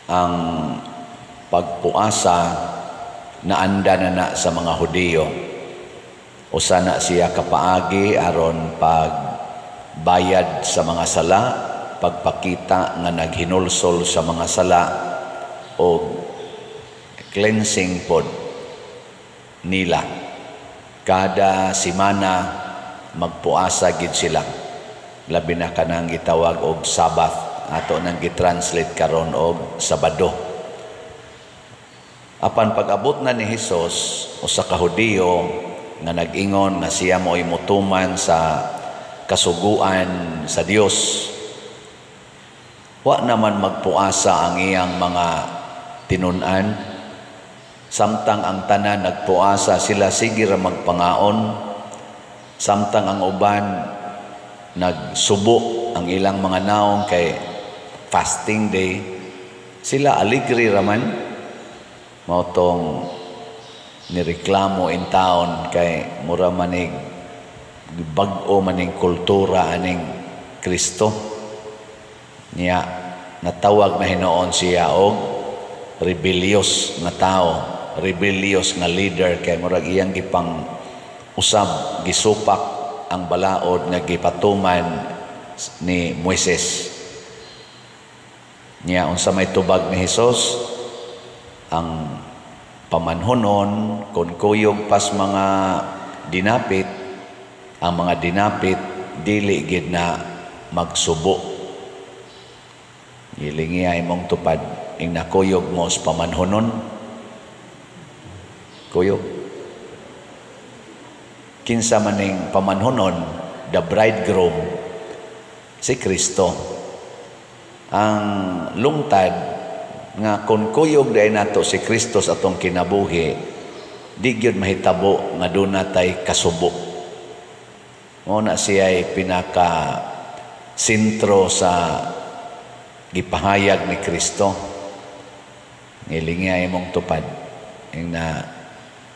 Ang pagpuasa naanda na na sa mga Hudiyo. Usa na siya kapaagi aron pagbayad sa mga sala, pagpakita nga naghinulsol sa mga sala o cleansing pod nila. Kada simana magpuasa gid sila. Labi na kanang gitawag og Sabbath, ato nang gitranslate karon og Sabado. Apan pag-abot na ni Hesus, usa ka Hudiyo nga nag-ingon nga siya mo'y mutuman sa kasuguan sa Dios, wa naman magpuasa ang iyang mga tinun-an. Samtang ang tanan nagpuasa, sila sige ra magpangaon. Samtang ang uban nagsubo ang ilang mga naong kay fasting day, sila aligri raman. Mao tong nireklamo in town kay mura manig bag-o maning kultura aning Kristo niya. Natawag na hinuon siya og rebellious nga tao, rebellious nga leader, kay murag iyang gipang usab, gisupak ang balaod nga gipatuman ni Moises niya. Unsa may tubag ni Hesus? Ang pamanhonon, kung kuyog pas mga dinapit, ang mga dinapit dili gid na magsubo. Gilingi imong tupad ing nakuyog mo sa pamanhonon. Kuyog. Kinsa maning pamanhonon? The bridegroom, si Kristo. Ang lungtad nga kung kuyog diay nato si Kristo sa atong kinabuhi, di gyud mahitabo nga duna tay kasubo. Mao na siya'y pinaka sentro sa gipahayag ni Kristo. Ngilingi imong tupad ing na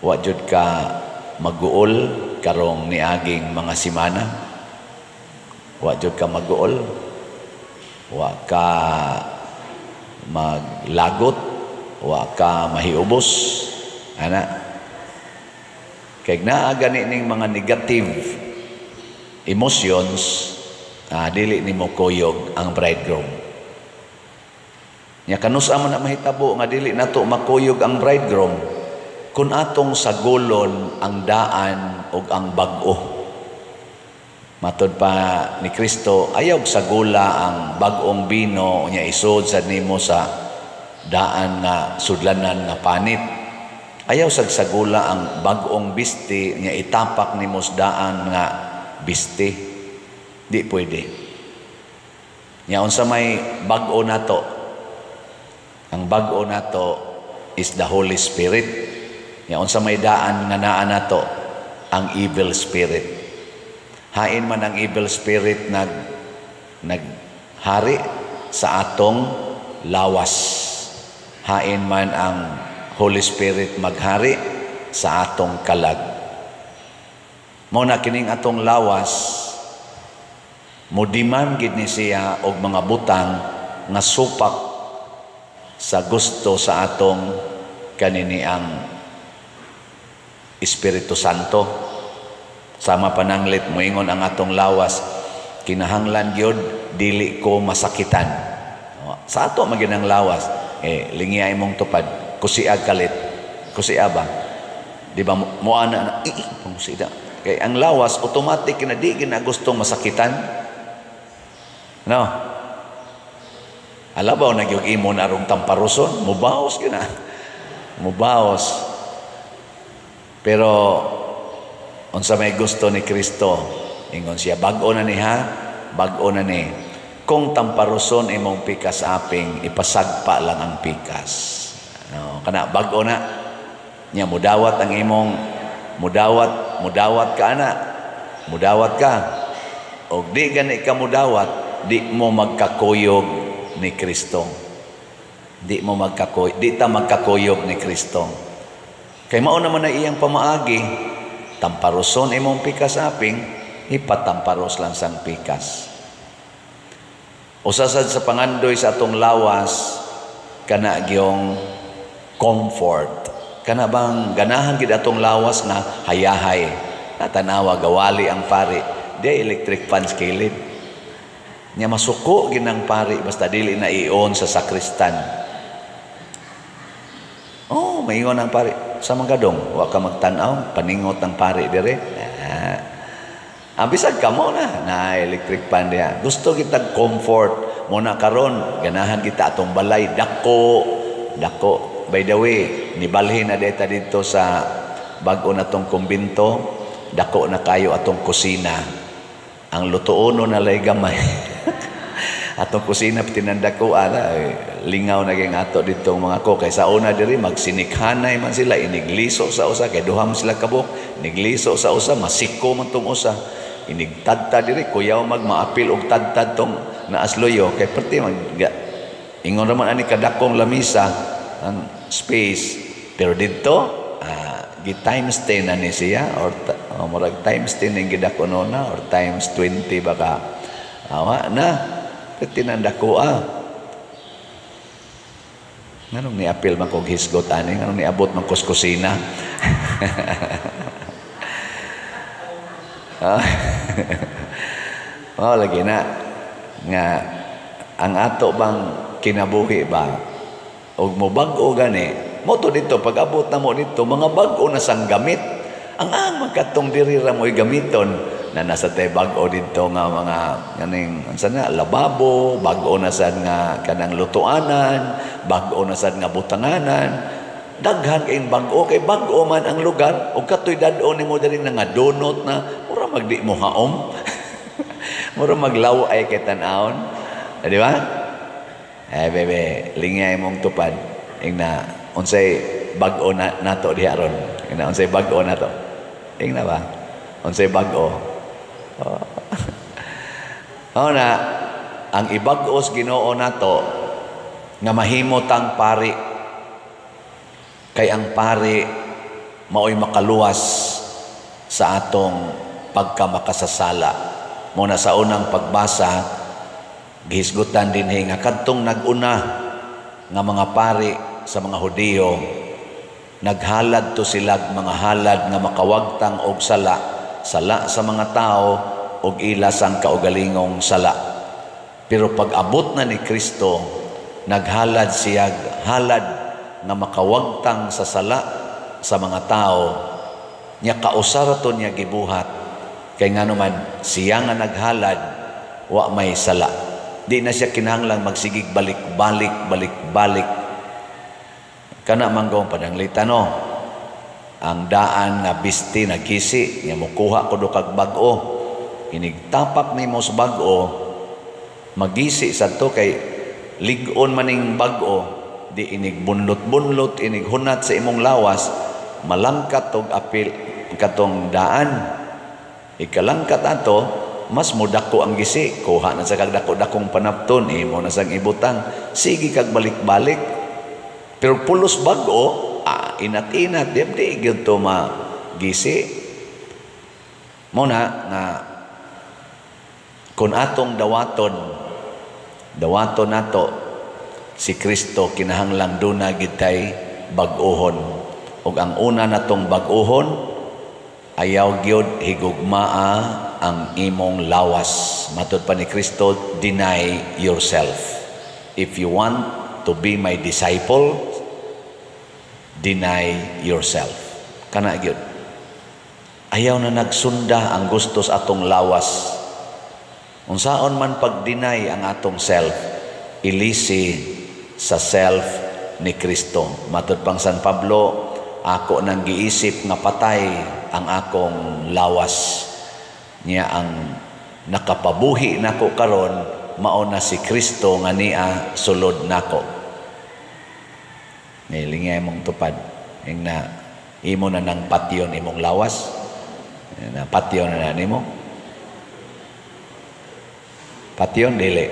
wa jud ka maguol karong niaging mga simana. Wa jud ka maguol, wa ka maglagot, wa ka mahiubos ana, kay naa gani ning mga negative emotions, dili nimo kuyog ang bridegroom. Nya kanus-a man na mahitabo nga dili nato makuyog ang bridegroom? Kung atong sagulon ang daan ug ang bag-o. Matod pa ni Kristo, ayaw sagula ang bag-ong bino nya isod sa nimo sa daan nga sudlanan nga panit. Ayaw sagsagula ang bag-ong bisti nya itapak nimo sa daan nga bisti. Di pwede. Nya unsa may bag-o nato? Ang bag-o nato is the Holy Spirit. Nya unsa may daan nga naa nato? Ang evil spirit. Hain man ang evil spirit naghari sa atong lawas, hain man ang Holy Spirit maghari sa atong kalag. Mao na kining atong lawas mudiman gid ni siya og mga butang nga supak sa gusto sa atong kanini ang Espiritu Santo. Sama pananglit moingon ang atong lawas, "Kinahanglan gyud dili ko masakitan." Sa ato man ang lawas, eh lingiya imong tupad, kusiag kalit, kusia ba? Di ba mo ana na pangusida. Kay ang lawas automatic na di gina gustong masakitan. No? Alabaw na gyud imo na arong tamparuson, mubaos gyud na. Mubaos. Pero unsa may gusto ni Kristo? Ingon siya, "Bag-o na ni ha, bag-o na ni. Kung tamparuson imong pikas aping, ipasagpa lang ang pikas." No, kana bag-o na. Nya mudawat ang imong mudawat, mudawat ka ana. Mudawat ka. Og di gani ka mudawat, di mo magkakuyog ni Kristo. Di ta magkakuyog ni Kristo. Kay mao naman na iyang pamaagi, tamparuson imong pikas aping, ipatamparos lang sang pikas. Usa sad sa pangandoy sa atong lawas Kana gyong comfort. Kana bang ganahan gid atong lawas nga hayahay. Natanawa gawali ang pari. Di electric fan sa kilid. Nya masuko ginang pari basta dili na i-on sa sakristan. Oh, maingon ang pari. Sa mga dong, wa ka magtan-aw, paningot ang pari dire. Ah, bisag kamo na, na electric fan diha. Gusto kitag comfort. Muna karon, ganahan kita atong balay dako, dako. By the way, nibalhin na deta dito sa bag-o na tong kumbinto, dako na kayo atong kusina. Ang lutuono na lay gamay. Atong kusina tinandako ana lingaw na gyud ato dito mga ko kay sa una diri magsinikhanay man sila, inigliso sa usa kay duha man sila kabuk, inigliso sa usa masiko man tong usa, inigtadtad diri kuyaw mag maapil og tadtad tong naasloyo kay perti mag ingon ra man ani kadakong lamisa ang space. Pero didto gi times 10 na ni siya or murag times 10 ning gidako nona or times 20 baka awa na tinandako ah. Nganong niapil man kog hisgot ani, nganong niabot man kos kusina. Oh, lagi na nga ang ato bang kinabuhi ba og mo bag-o gani mo to dito pag abot na mo dito mga bag-o na sang gamit ang magkatong diri ra mo'y gamiton na nasa tay bag-o didto nga mga kaning unsa na lababo, bag-o na sad nga kanang lutuanan, bag-o na sad nga butanganan. Daghan kayong bag-o kay bag-o man ang lugar ug katoy dad-o nimo diri nga donot na mura magdi mo haom. Mura maglaw ay kay tan-awon. Di ba? Eh bebe, lingay mong tupad. Ingna unsay bag-o na nato diha ron. Ingna unsay bag-o nato. Ingna ba? Unsay bag-o? Oh. Na ang ibag-os Ginoo nato nga mahimo tang pari kay ang pari maoy makaluwas sa atong pagkamakasasala. Muna sa unang pagbasa gihisgutan dinhi nga kadtong nag-una nga mga pari sa mga Hudiyo naghalad to sila mga halad nga makawagtang og sala, sala sa mga tao og ila sang kaugalingong sala. Pero pag abot na ni Kristo, naghalad siya halad nga makawagtang sa sala sa mga tao, nya kausara to niya gibuhat. Kay ngano man siya nga naghalad wa may sala. Di na siya kinahanglang magsigig balik-balik, balik-balik. Kana manggong pananglitan no, ang daan nga bisti nagkisi nya mokuha ko do kag bag-o. Inigtapak nimo sa bag-o, magisi sadto kay lig-on maning bag-o, di inig bunlot-bunlot, inig hunat sa imong lawas, malangkat og apil katong daan. Ikalangkat ato, mas mudako ang gisi, kuha na sa kag dako-dakong panapton, imo na sang ibutang, sige kag balik-balik. Pero pulos bag-o, inat-inat, di gyud to magisi. Muna nga kung atong dawaton, dawaton nato si Kristo, kinahanglang duna gitay bag-ohon. Ug ang una natong bag-ohon, ayaw gyud higugmaa ang imong lawas. Matud pa ni Kristo, deny yourself. If you want to be my disciple, deny yourself. Kana gyud. Ayaw na nagsunda ang gusto sa atong lawas. Unsaon man pag-deny ang atong self, ilisi sa self ni Kristo. Matud pang San Pablo, ako nang giisip nga patay ang akong lawas. Niya ang nakapabuhi nako karon mao na si Kristo nga niya sulod nako. Nilingay mong tupad. Ing na imo na nang patyon imong lawas. Na patyon na nimo. Patyon dili.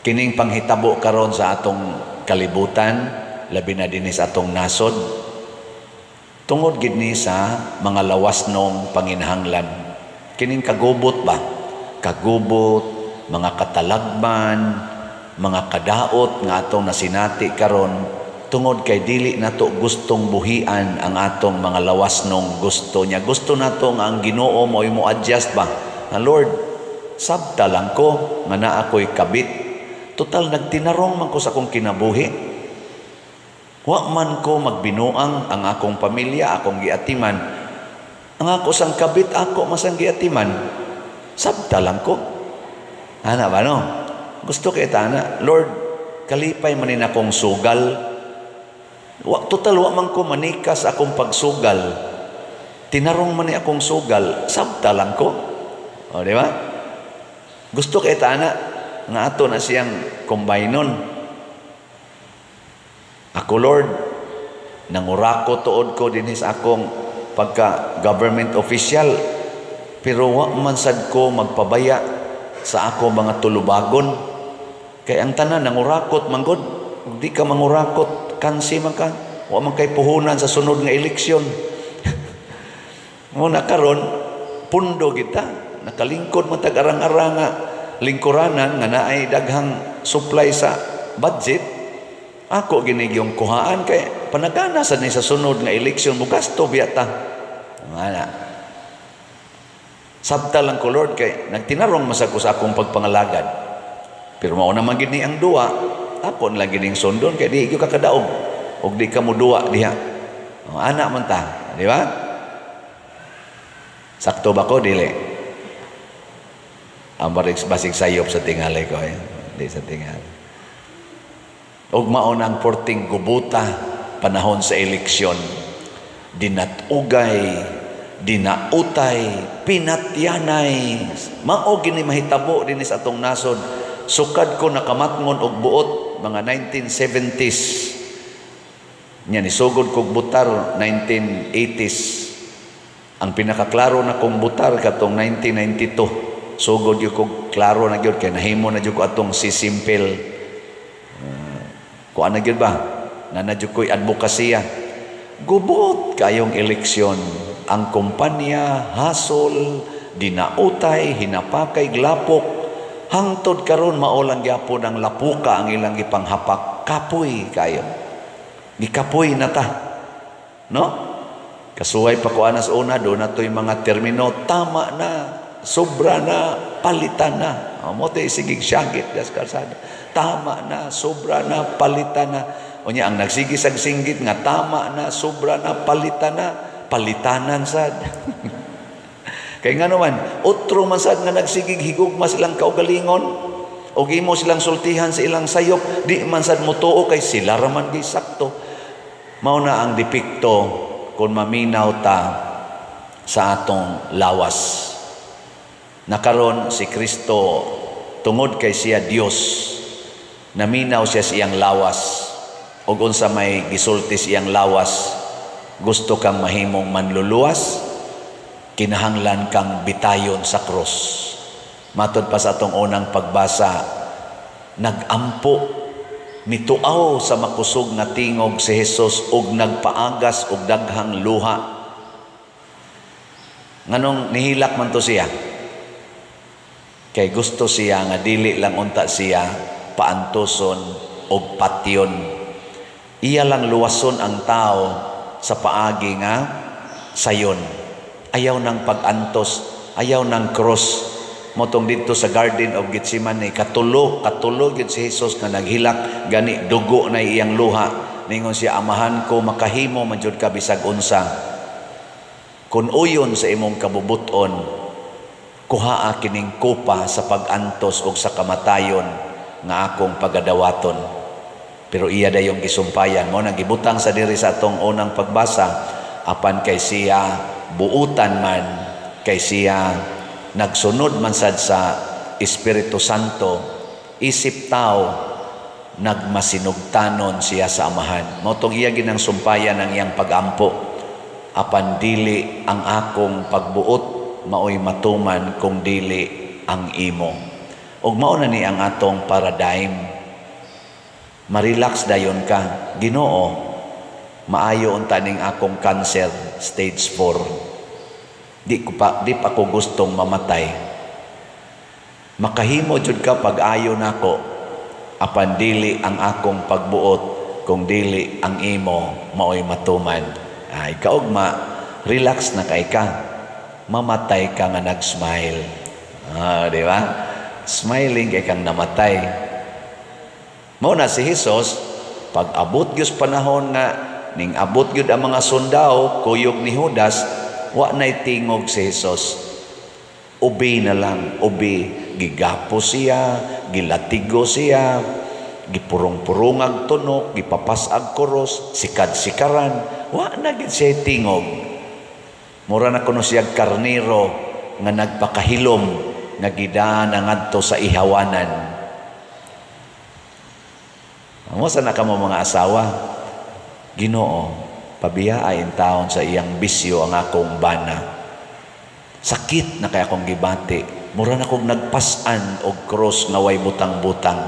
Kining panghitabo karon sa atong kalibutan, labi na dinhi sa atong nasod, tungod gid ni sa mga lawas nong panginahanglan. Kining kagubot ba? kagubot, mga katalagman, mga kadaot nga atong nasinati karon tungod kay dili nato gustong buhian ang atong mga lawas nung gusto niya. Gusto nato nga ang Ginoo mo'y mo adjust ba? Na Lord, sabta lang ko nga naa ko'y kabit. Total nagtinarong man ko sa akong kinabuhi. Wa man ko magbinuang ang akong pamilya, akong giatiman. Ang ako sang kabit, ako masang giatiman. Sabta lang ko. Ana ba no? Gusto kay tana, Lord, kalipay man ni akong sugal. Wa, total wa man ko manikas akong pagsugal. Tinarong man ni akong sugal, sabta lang ko. O, di ba? Gusto kay tana nga ato na siyang kombaynon. Ako, Lord, nangurako tuod ko dinhi sa akong pagka government official, pero wa man sad ko magpabaya sa ako mga tulubagon. Kay ang tanan nangurakot man gud. Ug di ka mangurakot, kansi man ka. Wa man kay puhunan sa sunod nga eleksyon. Mo na karon pundo kita, nakalingkod man tag arang-arang nga lingkuranan nga naay daghang supply sa budget. Ako gini yung kuhaan kay panagana sa ni sa sunod nga eleksyon, mo gasto biya ta. Wala. Sabta lang ko, Lord, kay nagtinarong masag ko sa akong pagpangalagad. Pero mao naman gid ni ang duwa, ako lang gining sundon kay di gyud ka kadaog ug di ka mo duwa diha. O, ana man ta, di ba? Sakto ba ko dili? Ang barig basig sayop sa tingali ko eh. Di sa tingali. Ug mao nang porting gubuta panahon sa eleksyon. Dinatugay, dinautay, pinatyanay. Mao gini mahitabo dinhi sa atong nasod. Sukad ko nakamatngon og buot mga 1970s. Nya nisugod kog butar 1980s. Ang pinakaklaro na kong butar katong 1992. Sugod gyud kog klaro na gyud kay nahimo na gyud ko atong si simple. Kuan na gyud ba? Na gyud ko'y advokasya. Gubot kayong eleksyon. Ang kumpanya, hasol, dinautay, hinapakay, glapok. Hangtod karon mao lang gyapon ang lapuka ang ilang gipanghapak. Kapoy kayo. Gikapoy na ta. No? Kasuway pa ko anas una, do na to'y mga termino, tama na, sobra na, palitan na. O, mo to'y sigig syagit das kalsada. Tama na, sobra na, palitan na. O niya, ang nagsigi sag singgit nga tama na, sobra na, palitan na, palitanan sad. Kay nga naman, otro man sad nga nagsigig higugma silang kaugalingon, o imo silang sultihan sa ilang sayop, di man sad motuo kay sila ra man gi sakto. Mao na ang depekto kung maminaw ta sa atong lawas. Nakaron si Kristo, tungod kay siya Dios, naminaw siya sa iyang lawas. Ug unsa may gisulti sa iyang lawas, gusto kang mahimong manluluwas, kinahanglan kang bitayon sa krus. Matod pa sa atong unang pagbasa, nagampo, mituaw sa makusog nga tingog si Jesus ug nagpaagas og daghang luha. Nganong nihilak man to siya? Kay gusto siya nga dili lang unta siya paantuson og patyon. Iya lang luwason ang tao sa paagi nga sayon. Ayaw ng pag-antos, ayaw ng cross. Motong dito sa Garden of Gethsemane, katulo, katulo gyud si Jesus nga naghilak, gani dugo na iyang luha. Ningon siya, Amahan ko, makahimo man jud ka bisag unsa. Kun uyon sa imong kabubuton, kuhaa kining kopa sa pag-antos og sa kamatayon nga akong pagadawaton. Pero iya dayong gisumpayan mo nang gibutang sa diri sa atong unang pagbasa, apan kay siya buutan man, kay siya nagsunod man sad sa Espiritu Santo, isip tao nagmasinugtanon siya sa Amahan. Mao tong iya ginang sumpayan ang iyang pagampo, apan dili ang akong pagbuot maoy matuman kung dili ang imo. Ug mao na ni ang atong paradigm. Marelax dayon ka, Ginoo, maayo unta ning akong cancer stage 4. Di pa ko gustong mamatay. Makahimo jud ka pag-ayo nako, apan dili ang akong pagbuot kung dili ang imo maoy matuman. Ay kaugma, relax na kay ka. Mamatay ka nga nag-smile. Ah, di ba? Smiling kay kang namatay. Mao na si Jesus, pag abot gyud panahon nga ning abot gyud ang mga sundao, kuyog ni Judas, wa nay tingog si Jesus. Ubi na lang, ubi. Gigapo siya, gilatigo siya, gipurong-purungag tunok, gipapas-ag koros, sikad-sikaran, wa na gid siya tingog. Mura na kuno siya karniro nga nagpakahilom nga gidaan ngadto sa ihawanan. Amo sa na kamo mga asawa, Ginoo, pabiyaa taon sa iyang bisyo ang akong bana. Sakit na kay akong gibati. Mura na kong nagpasan og cross nga way butang-butang.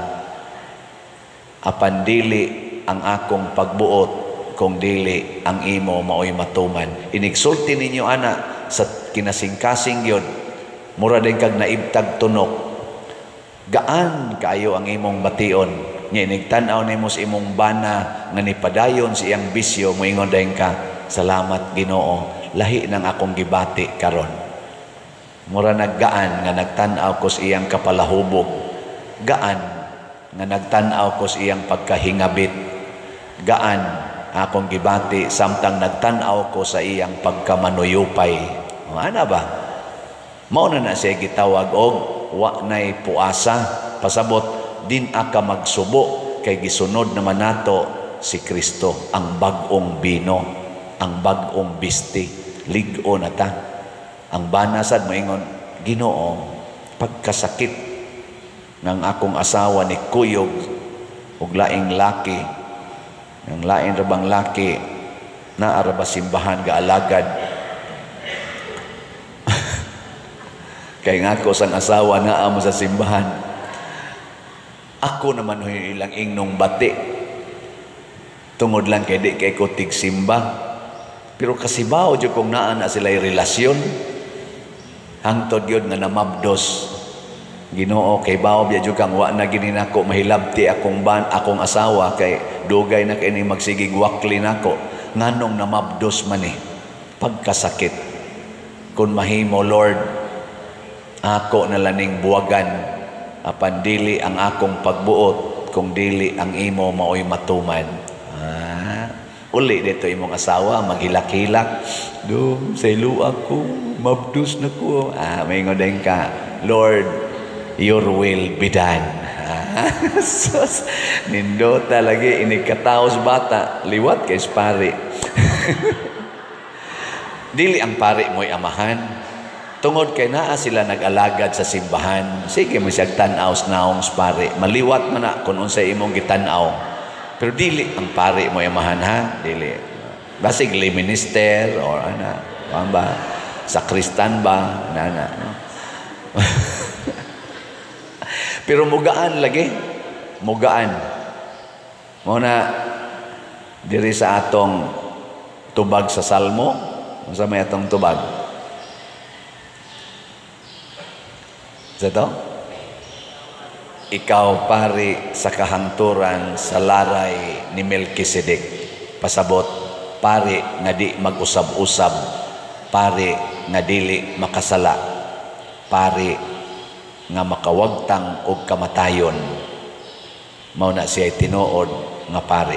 Apan dili ang akong pagbuot kung dili ang imo maoy matuman. Inigsulti ninyo ana sa kinasingkasing yun. Mura din kag naibtag tunok. Gaan kaayo ang imong bation. Nya inigtan-aw nimo sa imong bana nga nipadayon sa iyang bisyo, moingon dayon ka, salamat Ginoo, lahi ng akong gibati karon. Mura naggaan nga nagtan-aw ko sa iyang kapalahubog. Gaan nga nagtan-aw ko sa iyang pagkahingabit. Gaan akong gibati samtang nagtan-aw ko sa iyang pagkamanuyupay. O, ana ba? Mao na na siya gitawag og wa nay puasa. Pasabot, din aka magsubo kay gisunod naman nato si Kristo, ang bag-ong bino, ang bag-ong bisti. Lig-o na ta. Ang bana sad moingon, Ginoo, pagkasakit ng akong asawa ni kuyog og laing laki, ng lain ra bang laki naa ra ba simbahan gaalagad. Kay nga ako sang asawa naa mo sa simbahan. Ako naman huy ilang ingnong bati. Tungod lang kay di kay ko tigsimba. Pero kasibaw jud kung naa na sila'y relasyon. Hangtod yun nga namabdos. Ginoo, kay bao biya jud kang wa na gini nako mahilabti akong ban akong asawa kay dugay na kay ni magsigig wakli nako. Nganong namabdos man eh? Pagkasakit. Kung mahimo, Lord, ako na laning buwagan, apan dili ang akong pagbuot kung dili ang imo maoy matuman. Ah, uli dito imong asawa maghilak-hilak. Do saylo ako, mabdos na ko. Ah, maingon din ka, Lord, your will be done. Ah, sus, nindota lagi inig kataos bata, liwat kay pari. Dili ang pari mo'y amahan. Tungod kay naa sila nag-alagad sa simbahan. Sige mo siyag tan-aw naong pari. Maliwat man na kung unsay imong gitan-aw. Pero dili ang pari mo'y amahan, ha? Dili. Basig lay minister or ana, ba? Sakristan ba? Nana, no? Pero mugaan lagi. Mugaan. Mao na diri sa atong tubag sa Salmo. Unsa may atong tubag? Sa to? Ikaw pari sa kahangturan sa laray ni Melchizedek. Pasabot, pari nga di mag-usab-usab, pari nga dili makasala, pari nga makawagtang og kamatayon. Mao na siya tinuod nga pari.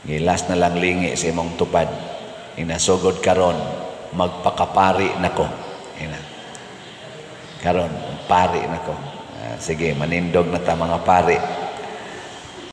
Gilas na lang lingi sa imong tupad. Inasugod karon magpakapari nako. Ina. Karon pari nako. Sige, manindog na ta mga pari.